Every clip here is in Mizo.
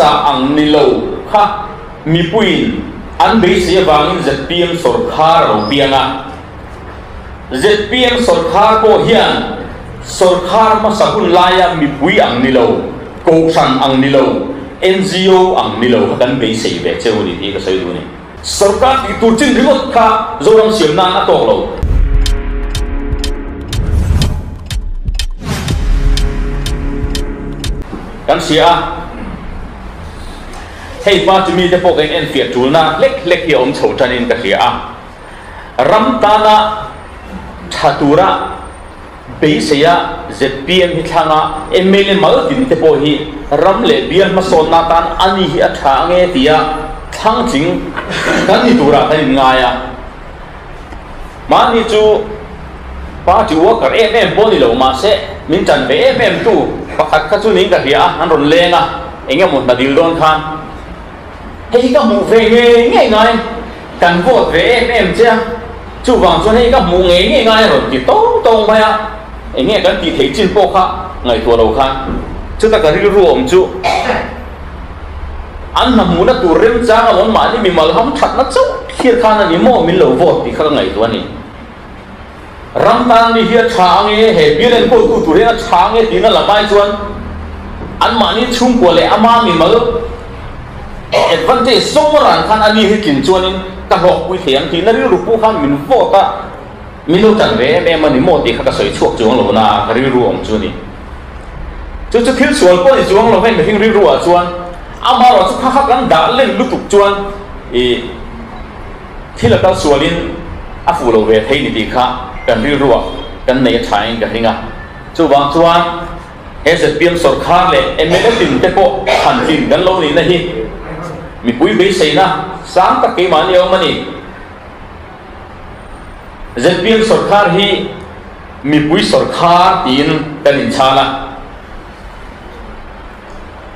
hmasa ang ni lo kha mipuiin an beisei avangin zpm sawrkhar a lo piang a. Zpm sawrkhar pawh hian sawrkhar hmasa hun laia mipui ang ni lo, kohhran ang ni lo, ngo ang ni lo kha kan beisei ve cheu a ni tih ka sawi duh a ni. Sawrkar tih tur chin ringawt kha Zoram siam nan a tawk lo. Kan hria a, hei party mite pawh kan enfiah tulna hlek hlek hi a awm chho tanin ka hria a. Ram tana tha tura beiseia zpm hi thlanga mla mal tin te pawh hi ram leh bial hmasawnna atan a ni hi a tha ange tia thlang tling kan ni turah kan inngai a. Mahni chu party worker em em pawh ni lo mahse min tan ve em em tu pakhat kha chu niin ka hria a, an rawn leng a, eng emaw hna dil dawn khan. Hei hi ka hmuh ve ngei ngei ngai, kan vote ve em em che a, chuvang chuan hei ka hmuh ngei ngei ngai a rawn ti tawng tawng mai a, eng nge kan tih theih chin pawh kha ngaihtuah lo khan chuta ka rilru awm chu an hna hmuhna tur remchang a awm mahni mimal ham thatna chauh thlir khan a ni maw min lo vote tih kha ka ngaihtuah a ni. Ram tan mi hi a tha ange, he bial enkawltu tur hian a tha ange tihna lam ai chuan anmahni chhungkua leh ama mimal advantage zawng ran khan ani hi tlin chuanin ka hlawkpui thei ang tihna rilru pawh khan min vote a, min lo tan ve em em a ni maw tih kha ka sawi chhuak chuang lo na ka rilru awm chu a ni. Chu chu thil sual pawh ni chuang lo hei mihring rilru ah chuan amaherawh chu kha kha kan dah len lutuk chuan ih Thil a kal sualin a fuh lo ve thei ni tih kha kan rilruah kan nei a thain ka hring a. Chuvang chuan he zpm sawrkhar leh mla tin te pawh han tlin kan lo nihna hi mipui beiseina sang tak keimahni a awm a ni. Zpm sawrkhar hi mipui sawrkhar tiin kan inchhal a.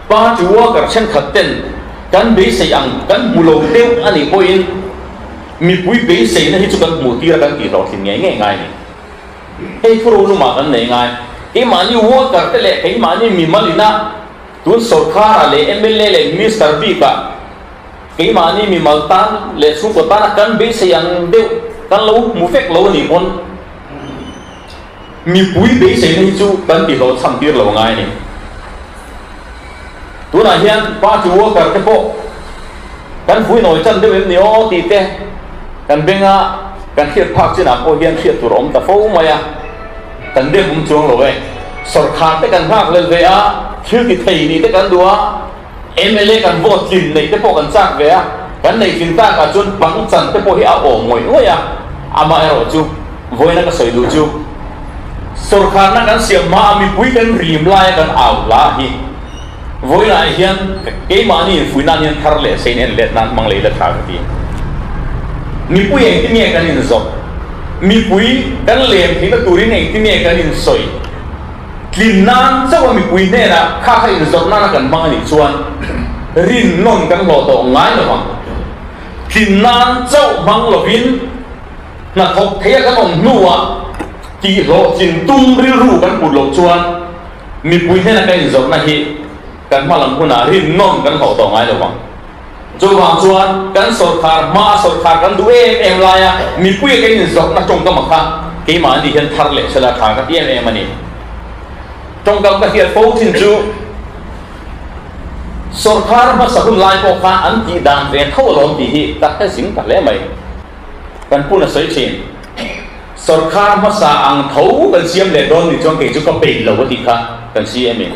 Party worker thenkhat ten kan beisei ang kan hmu lo deuh a nih pawhin mipui beiseina hi chu kan hmuh tir a kan tih hlawhtlin ngei ngei ngai a ni. Hei thu rolumah kan nei ngai. Keimahni worker te leh keimahni mimal ina tun sawrkharah leh mla leh minister bikah keimahni mimal tan leh chhungkaw tana kan beisei ang deuh kan lo hmu vek lo a nih pawn Mipui beiseina hi chu kan tihlawh chham tir lo ngai a ni. Tunah hian party worker te pawh kan vui nawi chan deuh em ni aw tih te kan benga kan hriat phak chinah pawh hian hriat tur a awm ta fo mai a, kan dem awm chuang lo e. Sawrkhar te kan nghak lel ve a, thil ti thei nih te kan duh a, mla kan vote tlin neih te pawh kan chak ve a, kan neih tlin takah chuan bang chan te pawh hi a awm ngawih ngawih a, amaherawh chu vawiina ka sawi duh chu sawrkharna kan siam hma a mipui kan rim laia kan au hla hi vawiinah hian keimahni infuih nan hian thar leh sein en let nan hmang lei la tha ka ti. Mipui engtin nge kan inzawp? Mipui kan lem theihna turin engtin nge kan insawi? Tlin nan chauh a mipui hnenah kha kha inzawrh nana kan hmang a nih chuan rin nawn kan hlawh tawh ngai lo vang. Tlin nan chauh hmang lovin hnathawk theia kan awm hnuah tihhlawhtlin tum rilru kan put loh chuan mipui hnena kan inzawrhna hi kan hma lam hunah rin nawn kan hlawh tawh ngai lo vang. Chuvang chuan kan sawrkhar hmaa sawrkhar kan duh em em laia mipuia kan inzawrhna tawngkam a kha keimah ani hian thar leh sela tha ka ti em em a ni. Tawngkam ka hriat fo thin chu sawrkhar hmasa hun lai pawh khan an tih dan ve tho alawm tih hi ka hre zing ta hle mai. Kan pun a sawi thin. Sawrkhar hmasa ang tho kan siam leh dawn ni chuan kei chu ka peih lo a tih kha kan CM in.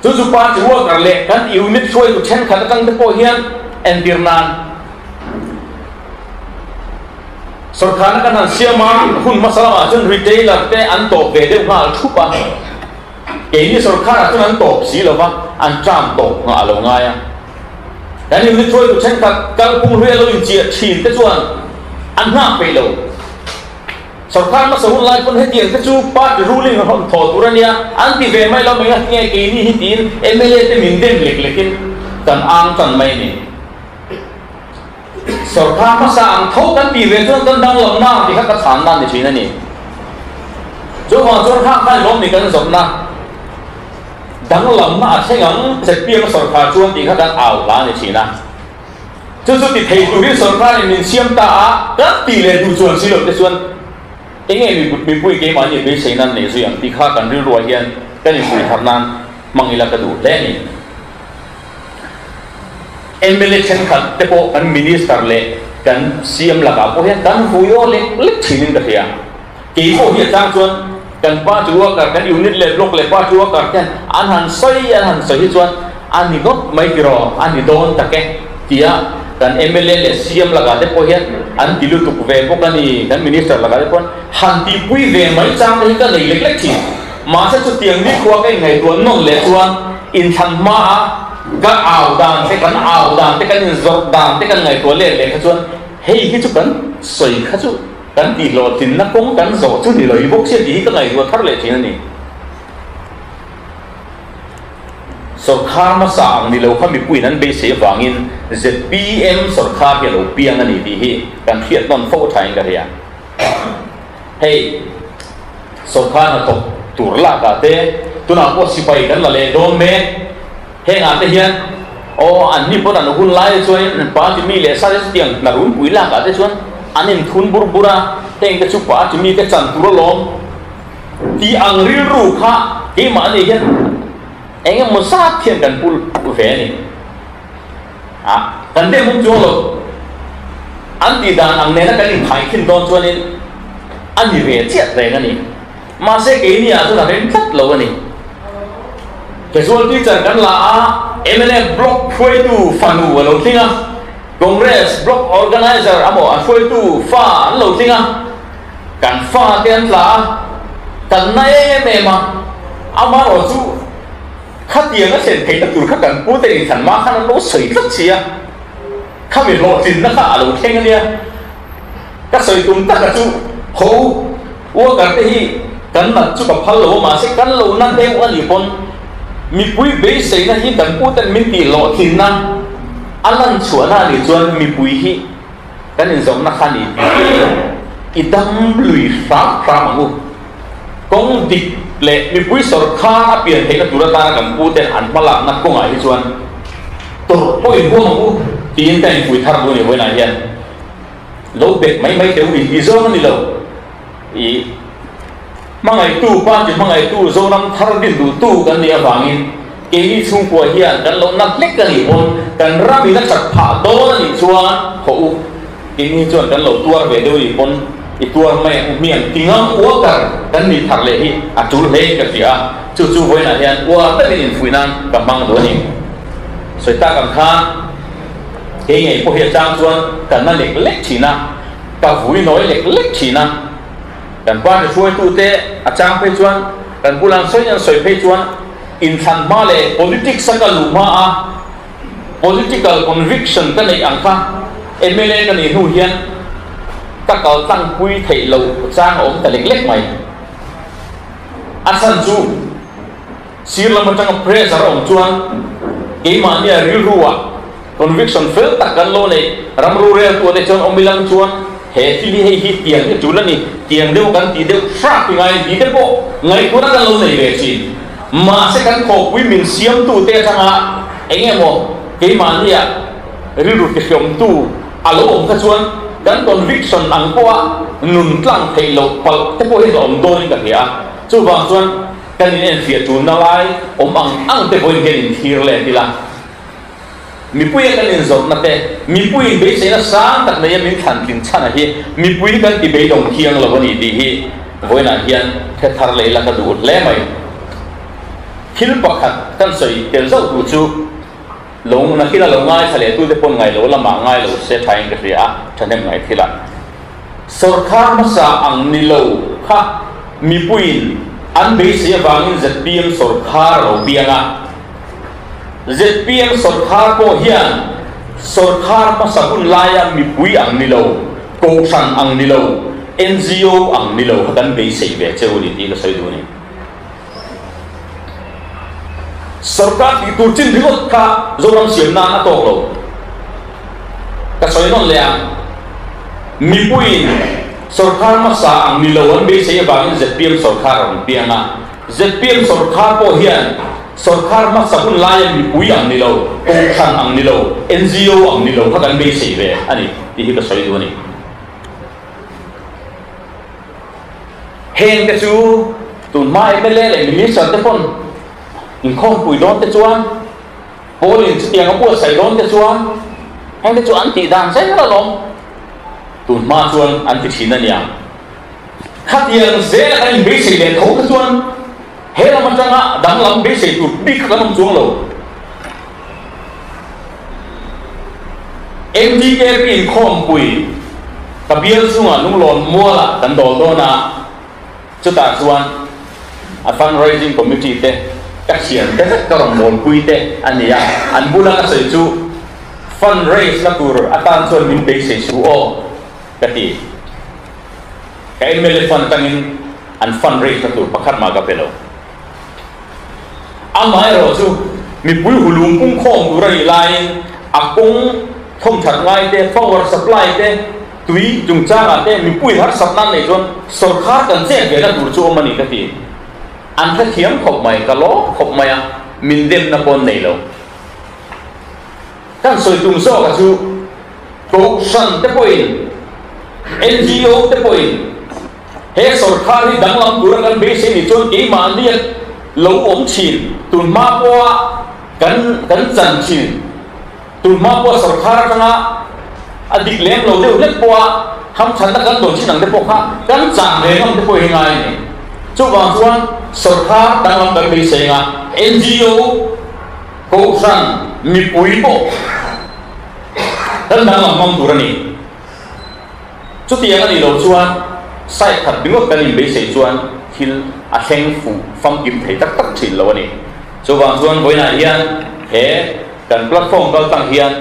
Chu chu party worker leh kan unit hruaitu thenkhat atang te pawh hian entir nan sawrkharna kan han siam a, hun hmasa lamah chuan retailer te an tawp ve deuh nghal thup a, keini sawrkharah chuan an tawp si lo va, an term tawp nghah a lo ngai a. Kan unit hruaitu thenkhat kalphung hlui a lo inchiah thin te chuan an nghak peih lo. Sawrkar hmasa hun lai pawn hetiang te chu party ruling a rawn thaw tur a nia, an ti ve mai lo mai a, nge keini hi tiin mla te min dem lek lekin kan ang tan mai a ni. Sawrkar hmasa ang tho kan tih ve chuan kan danglam na tih kha ka chhan nan ni thin a ni. Chuvang chuan khang khan lawm ni kan zawrhna. Danglamna a thleng ang, ZPM sawrkar chuan tih kha kan au hla a ni thin a. Chu chu ti thei turin sawrkarin min siam ta a, kan tih leh duh chuan si lo te chuan eng nge mipui keimahni beisei nan neih zui ang tih kha kan rilruah hian kan inpui thar nan hmang ila ka duh hle a ni. Mla thenkhat te pawh kan Minister leh kan CM lakah pawh hian kan vui aw lek lek thinin ka hria. Kei pawh hi a chang chuan kan party worker, kan unit leh block leh party worker ten an han sawi an han sawi hi chuan a ni ngawt mai tiraw, a ni dawn tak e tia kan mla leh CM lakah te pawh hian an ti lutuk ve bawk a ni, kan minister lakah te pawh han tihpui ve mai chang te hi ka nei lek lek thin. Mahse chutiang nikhua ka inngaihtuah nawn leh chuan inthlan hmaa ka au dan te, kan au dan te, kan inzawrh dan te kan ngaihtuah let leh kha chuan hei hi chu kan sawi kha chu Kan tihhlawhtlinna kawng kan zawh chu ni lo i bawk sia tih hi ka ngaihtuah thar leh thin a ni. Sawrkhar hmasa ang ni lo kha mipuiin an beisei avangin zpm sawrkhar hi a lo piang a ni tih hi kan hriat nawn fo thain ka hria. Hei sawrkhar hnathawk tur lakah te tunah pawh sipai kan la leh dawn mek. Hengah te hian aw an ni pawn an hun lai chuanin party mi leh sa te chutiang hna runpui lakah te chuan an inthun bur bur a, heng te chu party mi te chan tur alawm tih ang rilru kha keimahni hian eng emaw zat hian kan pul ve a ni. A kan dem awm chuang lo. An tih dan ang nena kan inkhai khin dawn chuanin a ni ve chiah reng a ni. Mahse keini ah chuan a rem tlat lo a ni. Casual teacher kan la a, mnf block hruaitu fanu a lo tling a, Congress block organizer amaw a hruaitu fa an lo tling a, kan fa te an tla a, kan na em em a, amaherawh chu khatiang a thlen theihna tur kha kan pu te inthlan hma khan an lo sawi tlat si a, khami hlawhtlinna kha a lo thleng a nia. Ka sawi tum taka chu ho worker te hi kan nat chu ka phal lo a, mahse kan lo na deuh a nih pawn mipui beiseina hi kan pu ten min tih hlawhtlinna a lan chhuahna a nih chuan mipui hi kan inzawmna kha a ni tih hi i dam lui hram hram ang u. Kawng dik leh mipui sawrkar a pian theihna tur atana kan pu ten an hmalakna kawngah hi chuan tawrh pawh inhuam ang u tiin ka inpui thar duh a ni vawiinah hian. Lo bet mai mai teh u in ti zawng a ni lo. I hmangaihtu, party hmangaihtu, Zoram thar din duhtu kan nih avangin keini chhungkua hian kan lo nat hlek a nih pawn kan ram in a that phah dawn a nih chuan haw u, keini chuan kan lo tuar ve deuh a nih pawn i tuar mai ang u hmiang ti ngam uakar kan nih thar leh hi a tul hle in ka hria a, chu chu vawiinah hian uar takin infuih nan ka hmang duh a ni. Sawi tak ang khan. Kei ngei pawh hi a chang chuan ka na lek lek thin a, ka vui nawi lek lek thin a. Kan party hruaitute a chang phei chuan kan bulah an sawi an sawi phei chuan inthlan hma leh politics a ka luh hma a political conviction ka neih ang kha mla ka nih hnu hian ka kal tlangpui theih loh chang a awm ta lek lek mai. A chhan chu. Sir lam atanga pressure a awm chuan keimahnia rilruah conviction fel tak kan lo neih ram rurel tu ate chuan awm ilang chuan he thil hi hei hi tiang hi tul a ni, tiang deuh kan tih deuh hrak hi ngai tih te pawh ngaihtuahna kan lo nei ve thin. Mahse kan khawpui min siamtu te atanga eng emaw keimahnia rilru tihriawmtu a lo awm kha chuan kan conviction ang pawha nun tlang theih loh palh te pawh hi a awm dawnin ka hria a, chuvang chuan Kan in enfiah tulna lai awm ang ang te pawhin hian inthlir let ila, mipuia kan inzawrhna te, mipuiin beiseina sang tak neia min thlan tling chhana hi mipui hi kan ti beidawng thiang lo a ni tih hi vawiinah hian hre thar leh ila ka duh hle mai. Thil pakhat kan sawi tel zauh tur chu lo nakin a lo ngaithla leh tute pawn ngaih lo lamah ngai lo se thain ka hria a, thahnem ngai thil a. Sawrkar hmasa ang ni lo kha mipuiin an beisei avangin zpm sawrkar a lo piang a. Zpm sawrkar pawh hian sawrkar hmasa hun laia mipui ang ni lo, kohhran ang ni lo, ngo ang ni lo kha kan beisei ve cheu a ni tih ka sawi duh a ni. Sawrkar tih tur chin ringawt kha Zoram siam nan a tawk lo. Ka sawi nawn leh ang, mipuiin sawrkar hmasa ang ni lo an beisei avangin zpm sawrkar a rawn piang a. Zpm sawrkar pawh hian Sorkar hmasa hun laia mipui ang ni lo, kohhran ang ni lo, NGO ang ni lo kha kan beisei ve a ni tih hi ka sawi duh a ni. Heng te chu tun hma mla leh Minister te pawn inkhawmpui dawn te chuan pawl in chutiang a buatsaih dawn te chuan heng te chu an tih dan zel alawm. Tun hma chuan an ti thin a nia. Khatiang zela kan inbeisei leh tho kha chuan he lam atanga danglam beisei tur bik kha kan awm chuang lo. MDKP inkhawmpui ka bial chungah lunglawn mualah kan dawl dawn a, chutah chuan a fundraising committee te ka thiante vek ka rawn bawlpui te a ni a, an bula ka sawi chu fundraise na tur atan chuan min beisei suh aw ka ti. Ka mla fund atangin an fundraise na tur pakhat mah ka pe lo. Amaherawh chu mipui hulum pungkhawm tur a nih laiin a kawng thawmthat ngai te, power supply te, tui chungchangah te mipui harsat nan nei chuan sawrkhar kan chet ve na tur chu awm a ni ka ti. An hrethiam khawp mai, ka lawm khawp mai a, min demna pawh an nei lo. Kan sawi tum zawka chu Kohhran te pawhin, NGO te pawhin he sawrkhar hi danglam tura kan beisei nih chuan keimahni a lo awm thin, tun hma pawha kan kan chan thin, tun hma pawha sawrkhar atanga a dik lem lo deuh hlek pawha hamthatna kan dawn thin ang te pawh kha kan chan ve ngam te pawh hi ngai a ni. Chuvang chuan sawrkhar danglam kan beisei anga NGO, Kohhran mipui pawh kan danglam hmang tur a ni. Chutiang a nih loh chuan side khat ringawt kan inbeisei chuan thil a thleng fuh famkim thei tak tak thin lo a ni. Chuvang chuan vawiinah hian he kan platform kal tlang hian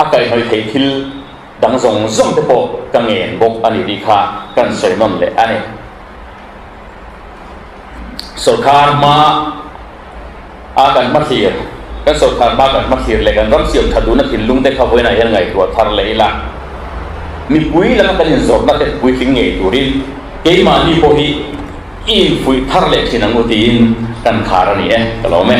a kaihhnawih thei thil dang zawng zawng te pawh ka ngen bawk a ni tih kha kan sawi nawn leh a ni. Sawrkar hma a kan hmathlir, kan sawrkar hma kan hmathlir leh kan ram siam that duhna thinlung te kha vawiinah hian ngaihtuah thar leh ila, mipui laka kan inzawrhna te puitling ngei turin keimahni pawh hi i infuih thar leh thin ang u tiin kan khar a ni e, ka lawm e.